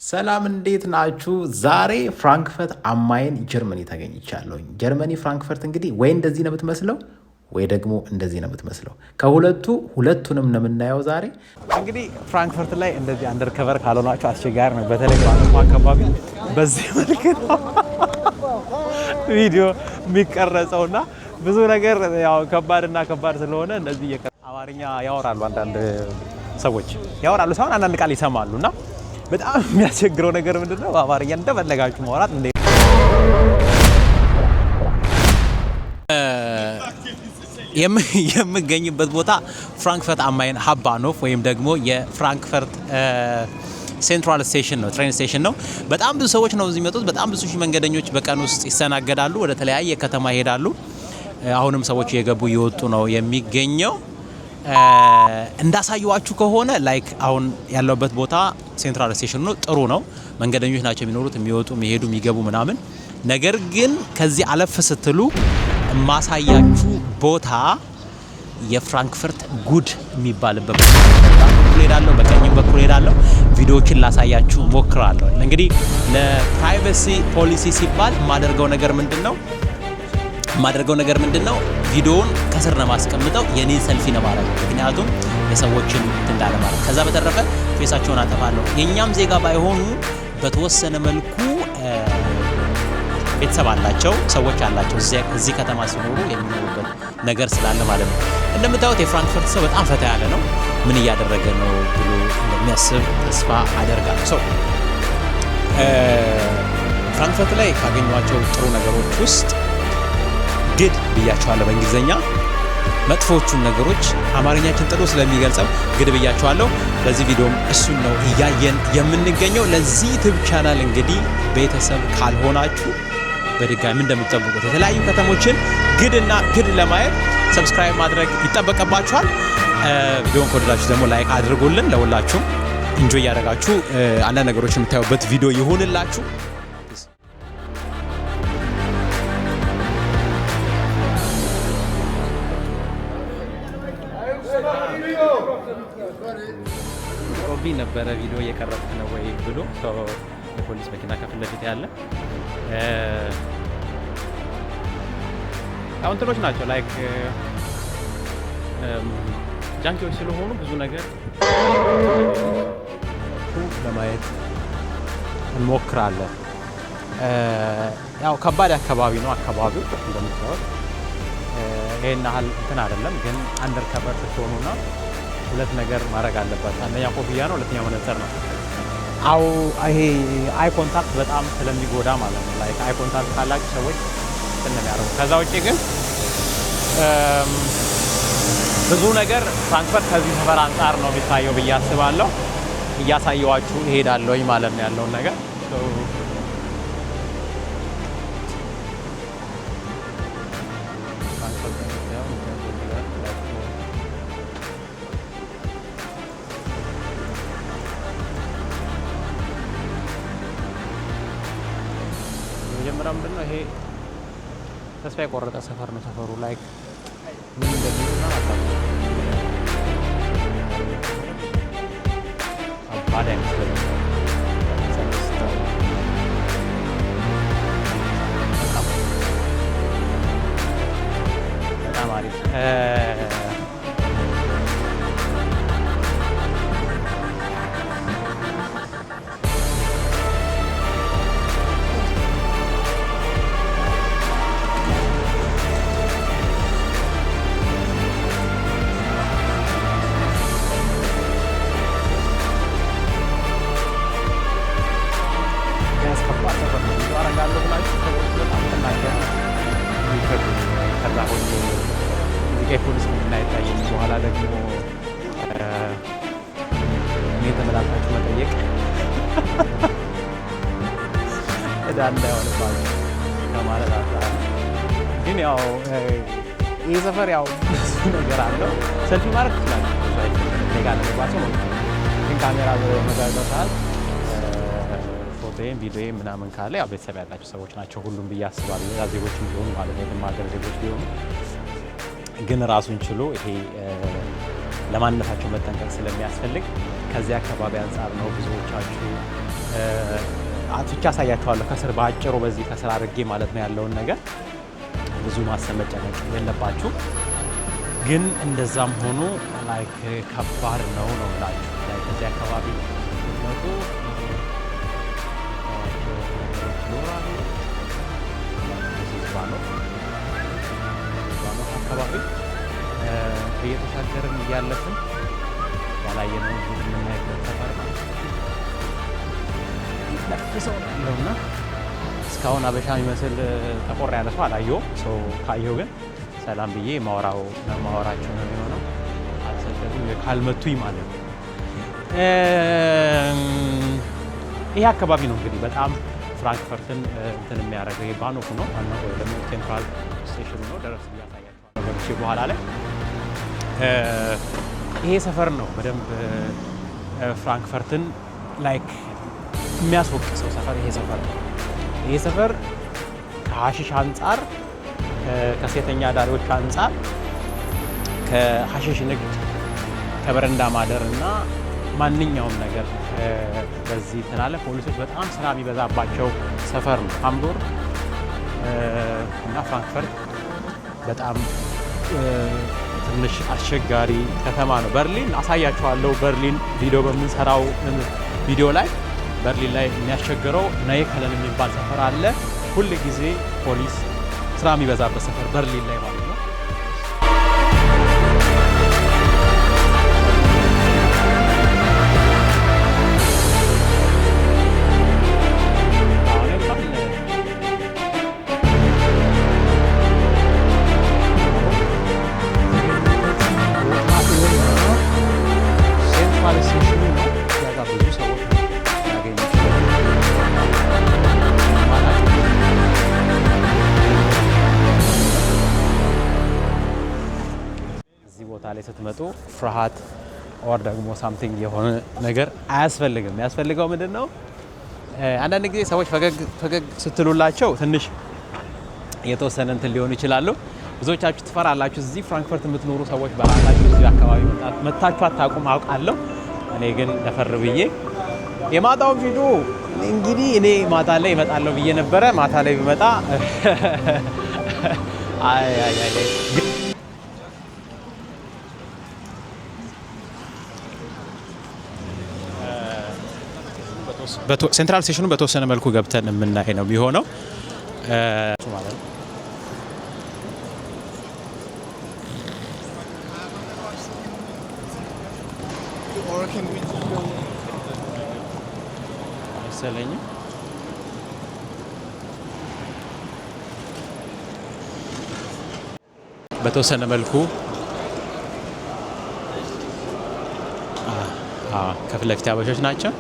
ሰላም እንዴት ናችሁ? ዛሬ ፍራንክፈርት am Main ጀርመኒ ተገኝቻለሁኝ። ጀርመኒ ፍራንክፈርት እንግዲህ ወይ እንደዚህ ነው የምትመስለው ወይ ደግሞ እንደዚህ ነው የምትመስለው። ከሁለቱ ሁለቱንም ነው የምናየው ዛሬ። እንግዲህ ፍራንክፈርት ላይ እንደዚህ undercover ካልሆናችሁ አስቸጋሪ ነው። በተለይ ባንኩ አካባቢ በዚህ መልክ ነው ቪዲዮ የሚቀረጸውና ብዙ ነገር ያው ከባድና ከባድ ስለሆነ እንደዚህ አማርኛ ያወራሉ። አንዳንድ ሰዎች ያወራሉ ሳይሆን አንዳንድ ቃል ይሰማሉ እና በጣም የሚያስቸግረው ነገር ምንድነው? በአማርኛ እንደፈለጋችሁ ማውራት እንደ የምገኝበት ቦታ ፍራንክፈርት am Main Hauptbahnhof ወይም ደግሞ የፍራንክፈርት central station ነው፣ train station ነው። በጣም ብዙ ሰዎች ነው እዚህ የሚመጡት። በጣም ብዙ ሺህ መንገደኞች በቀን ውስጥ ይስተናገዳሉ፣ ወደ ተለያየ ከተማ ይሄዳሉ። አሁንም ሰዎች እየገቡ እየወጡ ነው የሚገኘው። እንዳሳየዋችሁ ከሆነ like አሁን ያለሁበት ቦታ central station ነው። ጥሩ ነው። መንገደኞች ናቸው የሚኖሩት፣ የሚወጡ፣ የሚሄዱ፣ የሚገቡ ምናምን። ነገር ግን ከዚህ አለፍ ስትሉ የማሳያችሁ ቦታ የፍራንክፈርት ጉድ የሚባልበት በኩል ሄዳለሁ፣ በቀኝም በኩል ሄዳለሁ። ቪዲዮዎችን ላሳያችሁ ሞክራለሁ። እንግዲህ ለ privacy policy ሲባል የማደርገው ነገር ምንድን ነው? ቪዲዮውን ከስር ነው ማስቀምጠው፣ የኔን ሰልፊ ነው ማለት ነው። ምክንያቱም የሰዎችን እንትን እንዳለ ማለት። ከዛ በተረፈ face ኣቸውን አጠፋለሁ። የእኛም ዜጋ ባይሆኑ በተወሰነ መልኩ ቤተሰብ አላቸው፣ ሰዎች አላቸው እዚህ ከተማ ሲኖሩ የሚኖሩበት ነገር ስላለ ማለት ነው። እንደምታዩት የፍራንክፈርት ሰው በጣም ፈታ ያለ ነው። ምን እያደረገ ነው ብሎ እንደሚያስብ ተስፋ አደርጋለሁ። So ፍራንክፈርት ላይ ካገኟቸው ጥሩ ነገሮች ውስጥ good ብያቸዋለሁ በእንግሊዝኛ። መጥፎቹን ነገሮች አማርኛችን ጥሩ ስለሚገልጸው good ብያቸዋለሁ። በዚህ ቪዲዮም እሱን ነው እያየን የምንገኘው። ለዚህ YouTube channel እንግዲህ ቤተሰብ ካልሆናችሁ በድጋሚ እንደምትጠብቁት የተለያዩ ከተሞችን good እና good ለማየት subscribe ማድረግ ይጠበቅባችኋል። ቪዲዮን ከወደዳችሁ ደግሞ like አድርጉልን። ለሁላችሁም enjoy እያደረጋችሁ አንዳንድ ነገሮች የምታዩበት ቪዲዮ ይሁንላችሁ። ሮቢ ነበረ ቪዲዮ እየቀረጽክ ነው ወይ ብሎ የፖሊስ መኪና ከፊት ለፊት ያለ ያው እንትኖች ናቸው፣ like junkie ዎች ስለሆኑ ብዙ ነገር ለማየት እንሞክራለን። ያው ከባድ አካባቢ ነው። አካባቢው እንደምታዩት ይሄን ያህል እንትን አይደለም፣ ግን undercover ስትሆኑና ሁለት ነገር ማድረግ አለባቸው። አንደኛ ኮፍያ ነው፣ ሁለተኛ መነጽር ነው። አው ይሄ eye contact በጣም ስለሚጎዳ ማለት ነው። Like eye contact ካላችሁ ሰዎች እንትን ነው የሚያደርጉት። ከዛ ውጭ ግን ብዙ ነገር ፍራንክፈርት ከዚህ ሰፈር አንጻር ነው የሚታየው ብዬ አስባለሁ። እያሳየዋችሁ እሄዳለሁኝ ማለት ነው ያለውን ነገር። ፍራንክፈርት እንደምታየው እዚህ ጋር like የመጀመሪያው ምንድን ነው፣ ይሄ ተስፋ የቆረጠ ሰፈር ነው። ሰፈሩ like ምን እንደሚሆን አታውቅም። ከባድ አይመስለኝም። ተነስተው በጣም በጣም አሪፍ። ያስከባድ ሰፈር ነው። ብዙ አደርጋለሁ ብላችሁ ሰዎች በጣም ተናገሩ የሚከብዱ። ከዛ ሆኜ እዚህ ጋ የፖሊስ መኪና አይታየኝ። በኋላ ደግሞ እኔ ተመላልሳችሁ መጠየቅ እዳ እንዳይሆንባችሁ ከማለት አንጻር፣ ግን ያው ይህ ሰፈር ያው ብዙ ነገር አለው። ሰልፊ ማድረግ ትችላላችሁ። ብዙ አይቸግርም። እኔ ጋር ለመግባት ሰው ነው፣ ግን ካሜራ በመጋዘው ሰዓት ፎቶዬም ቪዲዮዬም ምናምን ካለ ያው ቤተሰብ ያላቸው ሰዎች ናቸው ሁሉም ብዬ አስባለሁ። ሌላ ዜጎችም ቢሆኑ ማለት ነው፣ የትም ሀገር ዜጎች ቢሆኑ ግን ራሱን ችሎ ይሄ ለማንነታቸው መጠንቀቅ ስለሚያስፈልግ ከዚያ አካባቢ አንጻር ነው። ብዙዎቻችሁ አጥፍቼ አሳያችኋለሁ ከስር በአጭሩ በዚህ ከስር አድርጌ ማለት ነው ያለውን ነገር ብዙ ማሰብ መጨነቅ የለባችሁ። ግን እንደዛም ሆኖ like ከባድ ነው ነው ምላችሁ። Like እዚህ አካባቢ ስትመጡ የምታዩዋቸው ነገሮች ይኖራሉ። Bahnhof Bahnhof አካባቢ እየተሻገርን እያለፍን ያላየነውን ጉድ የምናይበት ሰፈር ነው። ሰው ነው ያለውና እስካሁን አበሻ የሚመስል ጠቆር ያለ ሰው አላየሁም። So ካየሁ ግን ሰላም ብዬ ማወራቸው ነው የሚሆነው። አልሰደቡኝ ካልመቱኝ ማለት ነው። ይሄ አካባቢ ነው እንግዲህ በጣም ፍራንክፈርትን እንትን የሚያደርገው ይሄ Bahnhof ነው ዋናው፣ ወይ ደግሞ central station ኑ ነው። ደረስ እያሳያቸዋለሁ ገብቼ በኋላ ላይ። ይሄ ሰፈር ነው በደንብ ፍራንክፈርትን like የሚያስወቅሰው ሰፈር ይሄ ሰፈር ነው። ይሄ ሰፈር ከሀሺሽ አንጻር፣ ከሴተኛ አዳሪዎች አንጻር፣ ከሀሺሽ ንግድ፣ ከበረንዳ ማደር እና ማንኛውም ነገር በዚህ እንትን አለ። ፖሊሶች በጣም ስራ የሚበዛባቸው ሰፈር ነው። ሃምቡርግ እና ፍራንክፈርት በጣም ትንሽ አስቸጋሪ ከተማ ነው። በርሊን አሳያችኋለሁ። በርሊን ቪዲዮ በምንሰራው ቪዲዮ ላይ በርሊን ላይ የሚያስቸግረው ኖይከለን የሚባል ሰፈር አለ። ሁል ጊዜ ፖሊስ ስራ የሚበዛበት ሰፈር በርሊን ላይ ማለት ነው። አሁን እንኳን central station ኑ ነው። እዚያ ጋር ብዙ ሰዎች ያገኙ ይችላሉ። እዚህ ቦታ ላይ ስትመጡ ፍርሃት or ደግሞ something የሆነ ነገር አያስፈልግም። የሚያስፈልገው ምንድን ነው? አንዳንድ ጊዜ ሰዎች ፈገግ ፈገግ ስትሉላቸው ትንሽ የተወሰነ እንትን ሊሆኑ ይችላሉ። ብዙዎቻችሁ ትፈራላችሁ። እዚህ ፍራንክፈርት የምትኖሩ ሰዎች በራሳችሁ እዚህ አካባቢ መታችሁ አታውቁም አውቃለሁ። እኔ ግን ደፈር ብዬ የማታውን ቪዲዮ እንግዲህ እኔ ማታ ላይ እመጣለሁ ብዬ ነበረ። ማታ ላይ ብመጣ አይ አይ አይ አይ central station ኑ በተወሰነ መልኩ ገብተን የምናይ ነው የሚሆነው ማለት ነው። Or can we just go? መሰለኝም። በተወሰነ መልኩ ከፊት ለፊት አበሾች ናቸው።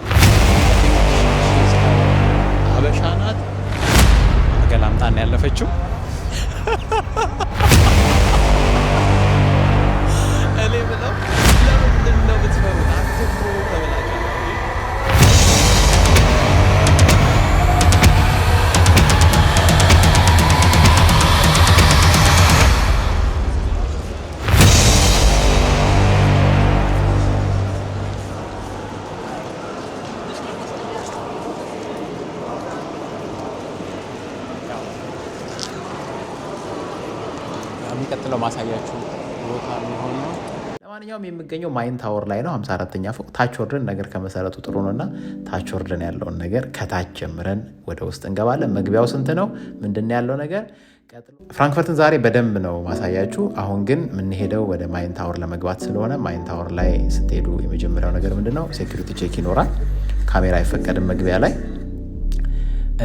አበሻ ናት። አገላምጣን ያለፈችው። እኔ ብለው ለምንድን ነው የምትፈሩት? አትፍሩ ተብላችኋል። የሚቀጥለው ማሳያችሁ ቦታ የሚሆን ነው። ለማንኛውም የሚገኘው Main Tower ላይ ነው፣ 54ኛ ፎቅ። ታች ወርደን ነገር ከመሰረቱ ጥሩ ነው እና ታች ወርደን ያለውን ነገር ከታች ጀምረን ወደ ውስጥ እንገባለን። መግቢያው ስንት ነው? ምንድን ነው ያለው ነገር? ፍራንክፈርትን ዛሬ በደንብ ነው ማሳያችሁ። አሁን ግን የምንሄደው ወደ Main Tower ለመግባት ስለሆነ Main Tower ላይ ስትሄዱ የመጀመሪያው ነገር ምንድን ነው? Security check ይኖራል። ካሜራ አይፈቀድም መግቢያ ላይ።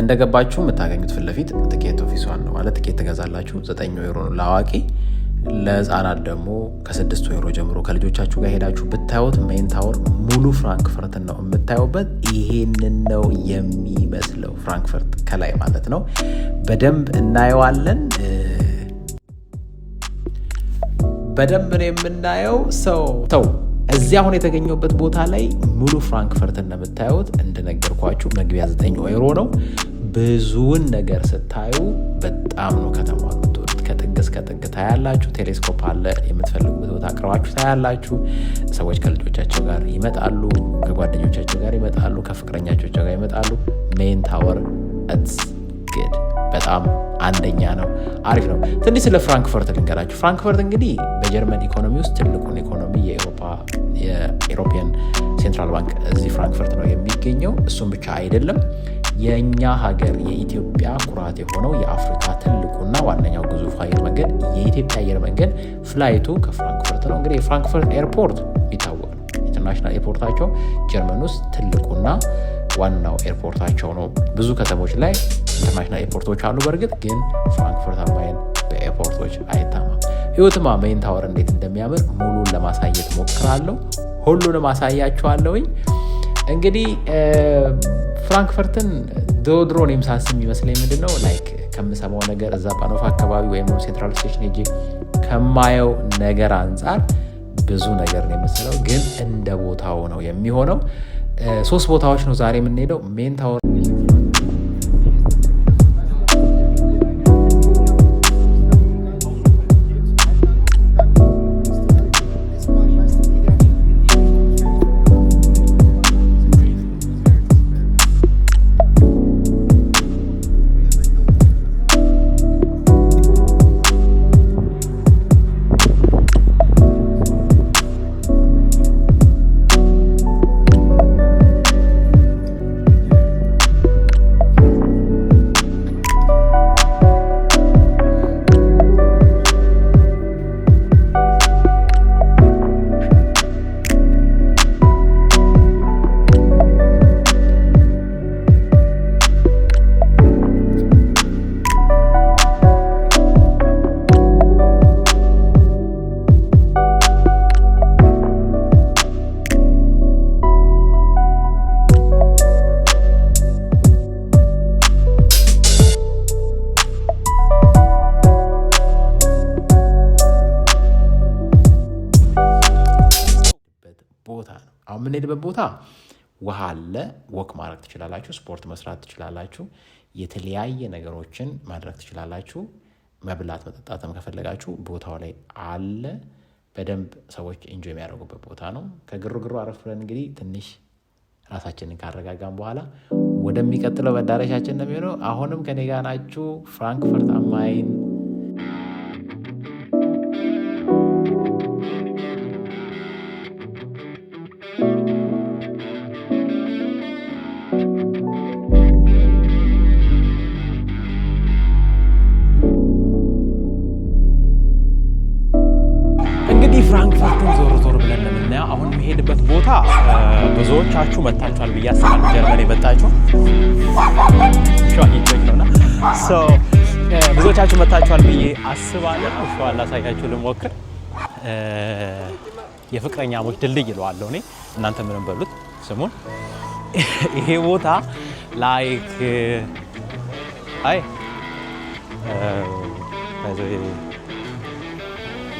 እንደገባችሁ የምታገኙት ፊት ለፊት ticket office ኧን ነው፣ ማለት ትኬት ትገዛላችሁ። 9 ዩሮ ነው ለአዋቂ፣ ለህፃናት ደግሞ ከ6 ዩሮ ጀምሮ። ከልጆቻችሁ ጋር ሄዳችሁ ብታዩት Main Tower ሙሉ ፍራንክፈርትን ነው የምታዩበት። ይሄንን ነው የሚመስለው ፍራንክፈርት ከላይ ማለት ነው። በደንብ እናየዋለን። በደንብ ነው የምናየው። So እዚያ አሁን የተገኘበት ቦታ ላይ ሙሉ ፍራንክፈርት እንደምታዩት እንደነገርኳችሁ መግቢያ 9 ዩሮ ነው። ብዙውን ነገር ስታዩ በጣም ነው ከተማዋን የምትወዱት። ከጥግ እስከ ጥግ ታያላችሁ። ቴሌስኮፕ አለ፣ የምትፈልጉበት ቦታ አቅርባችሁ ታያላችሁ። ሰዎች ከልጆቻቸው ጋር ይመጣሉ፣ ከጓደኞቻቸው ጋር ይመጣሉ፣ ከፍቅረኛቸው ጋር ይመጣሉ። Main Tower it's good፣ በጣም አንደኛ ነው፣ አሪፍ ነው። ትንሽ ስለ ፍራንክፈርት ልንገራችሁ። ፍራንክፈርት እንግዲህ በጀርመን ኢኮኖሚ ውስጥ ትልቁን ኢኮኖሚ የኤሮፓ የ European Central Bank እዚህ ፍራንክፈርት ነው የሚገኘው። እሱም ብቻ አይደለም፣ የእኛ ሀገር የኢትዮጵያ ኩራት የሆነው የአፍሪካ ትልቁና ዋነኛው ግዙፍ አየር መንገድ የኢትዮጵያ አየር መንገድ flight ኡ ከፍራንክፈርት ነው። እንግዲህ የፍራንክፈርት airport የሚታወቅ ነው። International airport ኣቸው ጀርመን ውስጥ ትልቁና ዋናው airport ኣቸው ነው። ብዙ ከተሞች ላይ international airport ኦች አሉ። በእርግጥ ግን ፍራንክፈርት am Main በ airport ኦች አይታማም። ህይወትማ Main Tower እንዴት እንደሚያምር ሙሉን ለማሳየት ሞክራለሁ። ሁሉንም አሳያችኋለሁኝ። እንግዲህ ፍራንክፈርትን ድሮ ድሮ እኔም ሳስብ የሚመስለኝ ምንድን ነው፣ like ከምሰማው ነገር፣ እዛ Bahnhof አካባቢ ወይም Central Station ሄጄ ከማየው ነገር አንጻር ብዙ ነገር ነው የምስለው፣ ግን እንደ ቦታው ነው የሚሆነው። ሶስት ቦታዎች ነው ዛሬ የምንሄደው። Main Tower ቦታ ነው። አሁን የምንሄድበት ቦታ ውሃ አለ። Walk ማድረግ ትችላላችሁ። ስፖርት መስራት ትችላላችሁ። የተለያየ ነገሮችን ማድረግ ትችላላችሁ። መብላት መጠጣትም ከፈለጋችሁ ቦታው ላይ አለ። በደንብ ሰዎች enjoy የሚያደርጉበት ቦታ ነው። ከግርግሩ አረፍ ብለን እንግዲህ ትንሽ ራሳችንን ካረጋጋን በኋላ ወደሚቀጥለው መዳረሻችን ነው የሚሆነው። አሁንም ከኔ ጋር ናችሁ። ፍራንክፈርት am Main። እንግዲህ ፍራንክፈርትን ዞር ዞር ብለን ነው የምናየው። አሁን የሚሄድበት ቦታ ብዙዎቻችሁ መታችኋል ብዬ አስባለሁ። ጀርመን የመጣችሁ ሸዋኞች ነውና so ብዙዎቻችሁ መታችኋል ብዬ አስባለሁ። ውሻዋን ላሳያችሁ ልሞክር። የፍቅረኛሞች ድልድይ ይለዋለሁ እኔ፣ እናንተ ምንም በሉት ስሙን። ይሄ ቦታ like አይ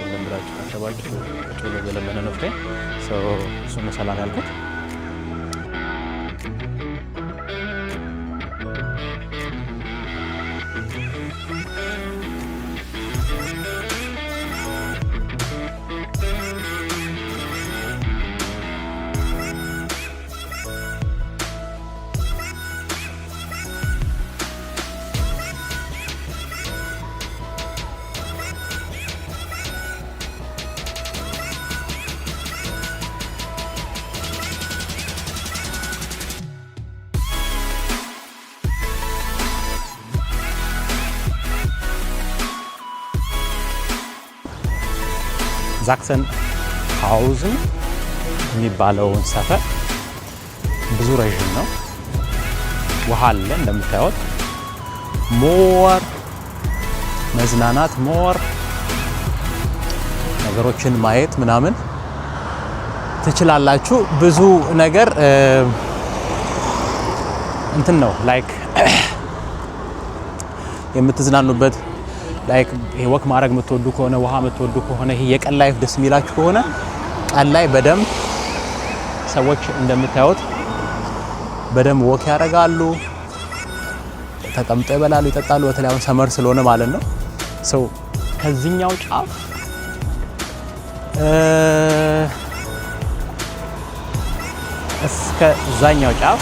የለም ብላችሁ ካሰባችሁ ቁጭ ብሎ እየለመነ ነው ፍሬ። እሱን ነው ሰላም ያልኩት። ዛክሰን ሃውዝን የሚባለውን ሰፈር ብዙ ረዥም ነው። ውሃ አለ እንደምታዩት። More መዝናናት፣ more ነገሮችን ማየት ምናምን ትችላላችሁ። ብዙ ነገር እንትን ነው፣ like የምትዝናኑበት፣ like ይሄ walk ማድረግ የምትወዱ ከሆነ፣ ውሃ የምትወዱ ከሆነ፣ ይሄ የቀን life ደስ የሚላችሁ ከሆነ ቀን ላይ በደንብ ሰዎች እንደምታዩት በደንብ walk ያደርጋሉ፣ ተቀምጠው ይበላሉ፣ ይጠጣሉ። በተለይ አሁን summer ስለሆነ ማለት ነው። So ከዚህኛው ጫፍ እስከ ዛኛው ጫፍ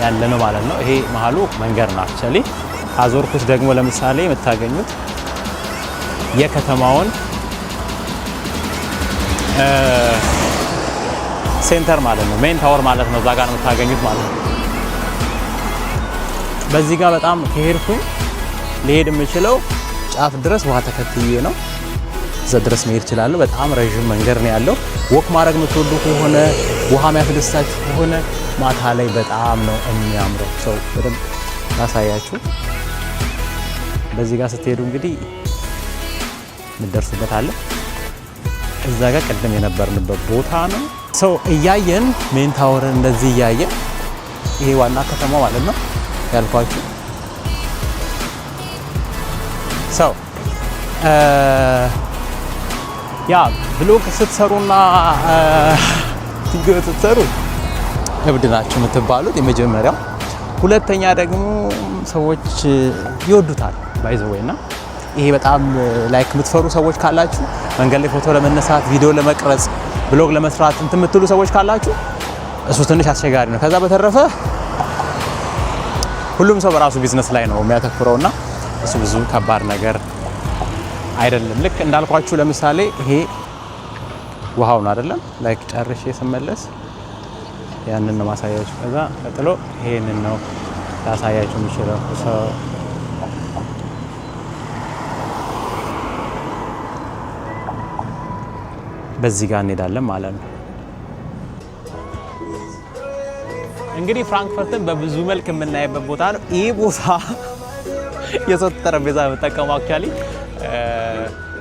ያለ ነው ማለት ነው። ይሄ መሀሉ መንገድ ነው። Actually ካዞርኩት ደግሞ ለምሳሌ የምታገኙት የከተማውን center ማለት ነው። Main tower ማለት ነው። እዛ ጋር ነው የምታገኙት ማለት ነው። በዚህ ጋር በጣም ከሄድኩኝ ሊሄድ የምችለው ጫፍ ድረስ ውሃ ተከትዬ ነው። እዛ ድረስ መሄድ እችላለሁ። በጣም ረዥም መንገድ ነው ያለው። Walk ማድረግ የምትወዱ ከሆነ፣ ውሃ የሚያስደስታችሁ ከሆነ ማታ ላይ በጣም ነው የሚያምረው። So በደንብ ላሳያችሁ። በዚህ ጋር ስትሄዱ እንግዲህ የምትደርሱበት አለ። እዛ ጋር ቅድም የነበርንበት ቦታ ነው። So እያየን main tower ን እንደዚህ እያየን፣ ይሄ ዋና ከተማ ማለት ነው ያልኳችሁ። So yeah፣ vlog ስትሰሩና ቪዲዮ ስትሰሩ እብድ ናቸው የምትባሉት የመጀመሪያው። ሁለተኛ ደግሞ ሰዎች ይወዱታል by the way። እና ይሄ በጣም like የምትፈሩ ሰዎች ካላችሁ፣ መንገድ ላይ ፎቶ ለመነሳት፣ ቪዲዮ ለመቅረጽ፣ vlog ለመስራት እንትን የምትሉ ሰዎች ካላችሁ እሱ ትንሽ አስቸጋሪ ነው። ከዛ በተረፈ ሁሉም ሰው በራሱ ቢዝነስ ላይ ነው የሚያተኩረውና እሱ ብዙ ከባድ ነገር አይደለም። ልክ እንዳልኳችሁ ለምሳሌ ይሄ ውሃው ነው አይደለም? Like ጨርሼ ስመለስ ያንን ነው ማሳያችሁ። ከዛ ቀጥሎ ይሄንን ነው ላሳያችሁ የምችለው። So በዚህ ጋር እንሄዳለን ማለት ነው። እንግዲህ ፍራንክፈርትን በብዙ መልክ የምናይበት ቦታ ነው። ይህ ቦታ የሰው ጠረጴዛ የምጠቀመው actually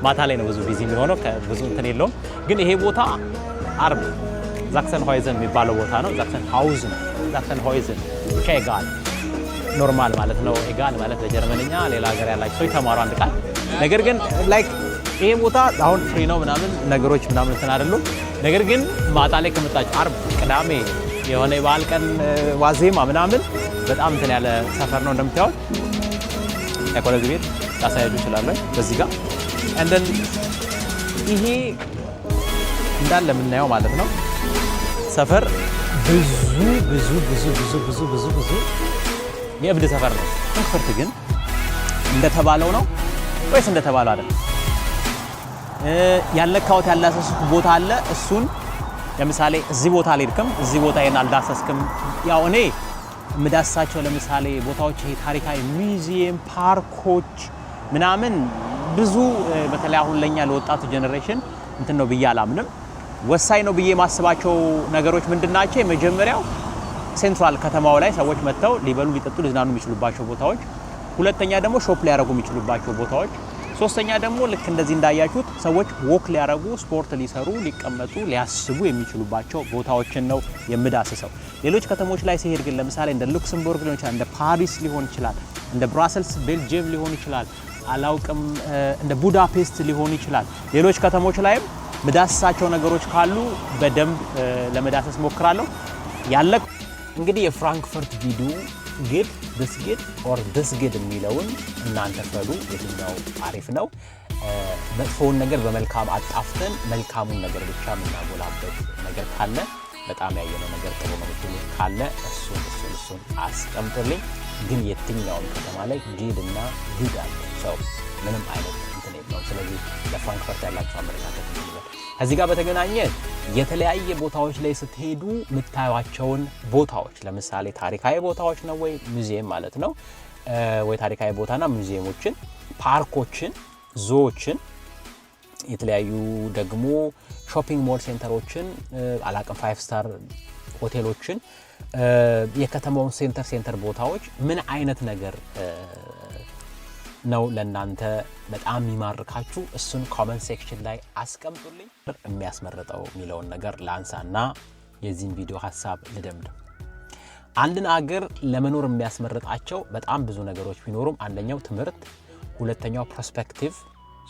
ማታ ላይ ነው ብዙ busy የሚሆነው፣ ብዙ እንትን የለውም። ግን ይሄ ቦታ አርብ ዛክሰን ሆይዘን የሚባለው ቦታ ነው። ዛክሰን ሃውዝ ነው። ዛክሰን ሆይዘን ብቻ egal normal ማለት ነው። Egal ማለት በጀርመንኛ ሌላ ሀገር ያላቸው ሰዎች ተማሩ አንድ ቃል። ነገር ግን like ይሄ ቦታ አሁን free ነው ምናምን ነገሮች ምናምን እንትን አይደሉም። ነገር ግን ማታ ላይ ከመጣችሁ አርብ፣ ቅዳሜ የሆነ የበዓል ቀን ዋዜማ ምናምን በጣም እንትን ያለ ሰፈር ነው እንደምታዩት። ወደዚህ ቤት ላሳያችሁ እችላለሁ በዚህ ጋር። And then ይሄ እንዳለ የምናየው ማለት ነው ሰፈር ብዙ ብዙ ብዙ ብዙ ብዙ ብዙ ብዙ የእብድ ሰፈር ነው። ፍራንክፈርት ግን እንደተባለው ነው ወይስ እንደተባለው አይደለም? ያልነካሁት ያልዳሰስኩት ቦታ አለ። እሱን ለምሳሌ እዚህ ቦታ አልሄድክም፣ እዚህ ቦታ ይሄን አልዳሰስክም። ያው እኔ የምዳስሳቸው ለምሳሌ ቦታዎች ይሄ ታሪካዊ ሙዚየም፣ ፓርኮች ምናምን ብዙ በተለይ አሁን ለኛ ለወጣቱ generation እንትን ነው ብዬ አላምንም። ወሳኝ ነው ብዬ የማስባቸው ነገሮች ምንድን ናቸው? የመጀመሪያው central ከተማው ላይ ሰዎች መጥተው ሊበሉ፣ ሊጠጡ፣ ሊዝናኑ የሚችሉባቸው ቦታዎች። ሁለተኛ ደግሞ shop ሊያደርጉ የሚችሉባቸው ቦታዎች። ሶስተኛ ደግሞ ልክ እንደዚህ እንዳያችሁት ሰዎች walk ሊያደርጉ፣ ስፖርት ሊሰሩ፣ ሊቀመጡ፣ ሊያስቡ የሚችሉባቸው ቦታዎችን ነው የምዳስሰው። ሌሎች ከተሞች ላይ ሲሄድ ግን ለምሳሌ እንደ ሉክሰምበርግ ሊሆን ይችላል፣ እንደ ፓሪስ ሊሆን ይችላል፣ እንደ ብራሰልስ ቤልጅየም ሊሆን ይችላል፣ አላውቅም፣ እንደ ቡዳፔስት ሊሆን ይችላል። ሌሎች ከተሞች ላይም ምዳስሳቸው ነገሮች ካሉ በደንብ ለመዳሰስ ሞክራለሁ። ያለ እንግዲህ የፍራንክፈርት ቪዲዮ good፣ this good or this good የሚለውን እናንተ ፍረዱ። የትኛው አሪፍ ነው? መጥፎውን ነገር በመልካም አጣፍተን መልካሙን ነገር ብቻ የምናጎላበት ነገር ካለ፣ በጣም ያየነው ነገር ጥሩ ነው የምትሉ ካለ እሱን አስቀምጡልኝ። ግን የትኛውም ከተማ ላይ good እና good አለ። So ምንም አይነት እንትን የለውም። ስለዚህ ለፍራንክፈርት ያላቸው አመለካከት እንዲበል ከዚህ ጋር በተገናኘ የተለያየ ቦታዎች ላይ ስትሄዱ የምታዩቸውን ቦታዎች ለምሳሌ ታሪካዊ ቦታዎች ነው ወይ ሙዚየም ማለት ነው ወይ ታሪካዊ ቦታና ሙዚየሞችን፣ ፓርኮችን፣ zoo ዎችን፣ የተለያዩ ደግሞ shopping mall center ኦችን፣ አላቅም five star ሆቴሎችን፣ የከተማውን center ቦታዎች ምን አይነት ነገር ነው ለእናንተ በጣም የሚማርካችሁ? እሱን comment section ላይ አስቀምጡልኝ። የሚያስመርጠው የሚለውን ነገር ላንሳና የዚህን ቪዲዮ ሀሳብ ልደምድም። አንድን አገር ለመኖር የሚያስመርጣቸው በጣም ብዙ ነገሮች ቢኖሩም አንደኛው ትምህርት፣ ሁለተኛው perspective፣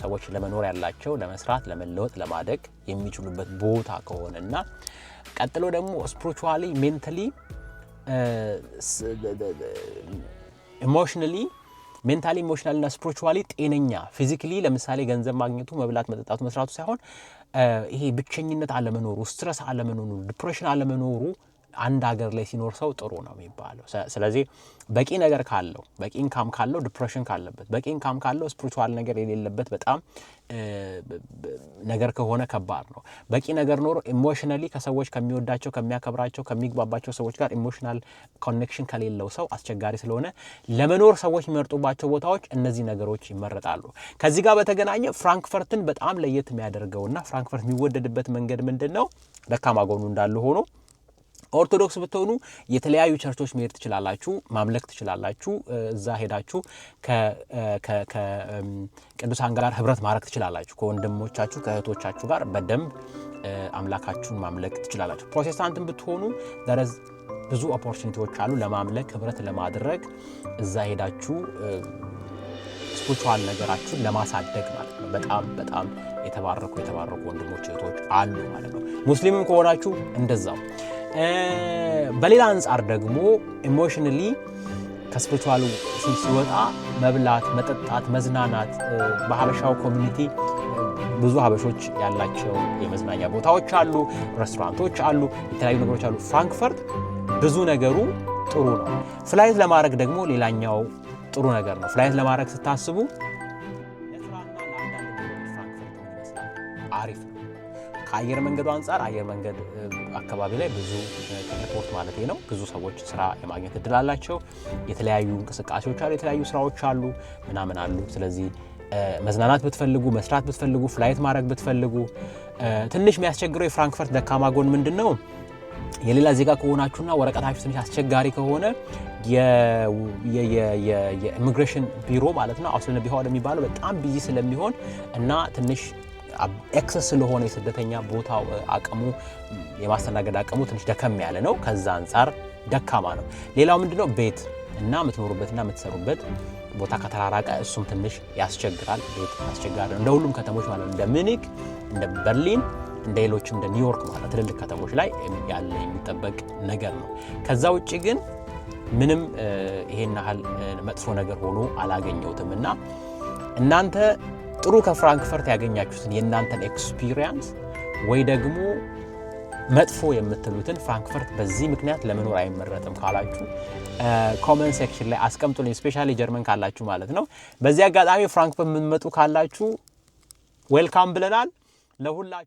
ሰዎች ለመኖር ያላቸው ለመስራት፣ ለመለወጥ፣ ለማደግ የሚችሉበት ቦታ ከሆነና ቀጥሎ ደግሞ spiritually፣ mentally፣ emotionally Mentally፣ emotionally ና spiritually ጤነኛ፣ physically ለምሳሌ ገንዘብ ማግኘቱ፣ መብላት፣ መጠጣቱ፣ መስራቱ ሳይሆን ይሄ ብቸኝነት አለመኖሩ፣ stress አለመኖሩ፣ depression አለመኖሩ አንድ ሀገር ላይ ሲኖር ሰው ጥሩ ነው የሚባለው። ስለዚህ በቂ ነገር ካለው፣ በቂ income ካለው፣ depression ካለበት፣ በቂ income ካለው spiritual ነገር የሌለበት በጣም ነገር ከሆነ ከባድ ነው። በቂ ነገር ኖሮ emotionally ከሰዎች፣ ከሚወዳቸው፣ ከሚያከብራቸው፣ ከሚግባባቸው ሰዎች ጋር emotional connection ከሌለው ሰው አስቸጋሪ ስለሆነ ለመኖር ሰዎች የሚመርጡባቸው ቦታዎች እነዚህ ነገሮች ይመረጣሉ። ከዚህ ጋር በተገናኘ ፍራንክፈርትን በጣም ለየት የሚያደርገውና ፍራንክፈርት የሚወደድበት መንገድ ምንድን ነው? ደካማ ጎኑ እንዳለ ሆኖ ኦርቶዶክስ ብትሆኑ የተለያዩ ቸርቾች መሄድ ትችላላችሁ፣ ማምለክ ትችላላችሁ። እዛ ሄዳችሁ ከቅዱሳን ጋር ህብረት ማድረግ ትችላላችሁ። ከወንድሞቻችሁ ከእህቶቻችሁ ጋር በደንብ አምላካችሁን ማምለክ ትችላላችሁ። ፕሮቴስታንትን ብትሆኑ there is ብዙ opportunity ዎች አሉ ለማምለክ፣ ህብረት ለማድረግ፣ እዛ ሄዳችሁ spiritual ነገራችሁን ለማሳደግ ማለት ነው። በጣም በጣም የተባረኩ የተባረኩ ወንድሞች እህቶች አሉ ማለት ነው። ሙስሊምም ከሆናችሁ እንደዛው። በሌላ አንጻር ደግሞ emotionally ከ spiritual ኡ ሲወጣ መብላት፣ መጠጣት፣ መዝናናት፣ በሀበሻው community ብዙ ሀበሾች ያላቸው የመዝናኛ ቦታዎች አሉ፣ ሬስቶራንቶች አሉ፣ የተለያዩ ነገሮች አሉ። ፍራንክፈርት ብዙ ነገሩ ጥሩ ነው። Flight ለማድረግ ደግሞ ሌላኛው ጥሩ ነገር ነው። Flight ለማድረግ ስታስቡ ለስራና ለአንዳንድ ነገሮች ፍራንክፈርት ምን ይመስላል? አሪፍ ነው። ከአየር መንገዱ አንጻር አየር መንገድ አካባቢ ላይ ብዙ፣ ከ airport ማለት ነው፣ ብዙ ሰዎች ስራ የማግኘት እድል አላቸው። የተለያዩ እንቅስቃሴዎች አሉ፣ የተለያዩ ስራዎች አሉ፣ ምናምን አሉ። ስለዚህ መዝናናት ብትፈልጉ፣ መስራት ብትፈልጉ፣ flight ማድረግ ብትፈልጉ፣ ትንሽ የሚያስቸግረው የፍራንክፈርት ደካማ ጎን ምንድን ነው? የሌላ ዜጋ ከሆናችሁና ወረቀታችሁ ትንሽ አስቸጋሪ ከሆነ የኢሚግሬሽን ቢሮ ማለት ነው፣ Ausländerbehörde የሚባለው፣ በጣም busy ስለሚሆን እና ትንሽ excess ስለሆነ የስደተኛ ቦታው አቅሙ፣ የማስተናገድ አቅሙ ትንሽ ደከም ያለ ነው። ከዛ አንጻር ደካማ ነው። ሌላው ምንድነው? ቤት እና የምትኖሩበትና የምትሰሩበት ቦታ ከተራራቀ እሱም ትንሽ ያስቸግራል። ቤት አስቸጋሪ ነው። እንደ ሁሉም ከተሞች ማለት ነው። እንደ ሚኒክ፣ እንደ በርሊን፣ እንደ ሌሎችም፣ እንደ ኒውዮርክ ማለት ትልልቅ ከተሞች ላይ ያለ የሚጠበቅ ነገር ነው። ከዛ ውጭ ግን ምንም ይሄን ያህል መጥፎ ነገር ሆኖ አላገኘሁትም። እና እናንተ ጥሩ ከፍራንክፈርት ያገኛችሁትን የእናንተን experience ወይ ደግሞ መጥፎ የምትሉትን፣ ፍራንክፈርት በዚህ ምክንያት ለመኖር አይመረጥም ካላችሁ comment section ላይ አስቀምጡልኝ። Especially ጀርመን ካላችሁ ማለት ነው። በዚህ አጋጣሚ ፍራንክፈርት የምትመጡ ካላችሁ welcome ብለናል ለሁላችሁ።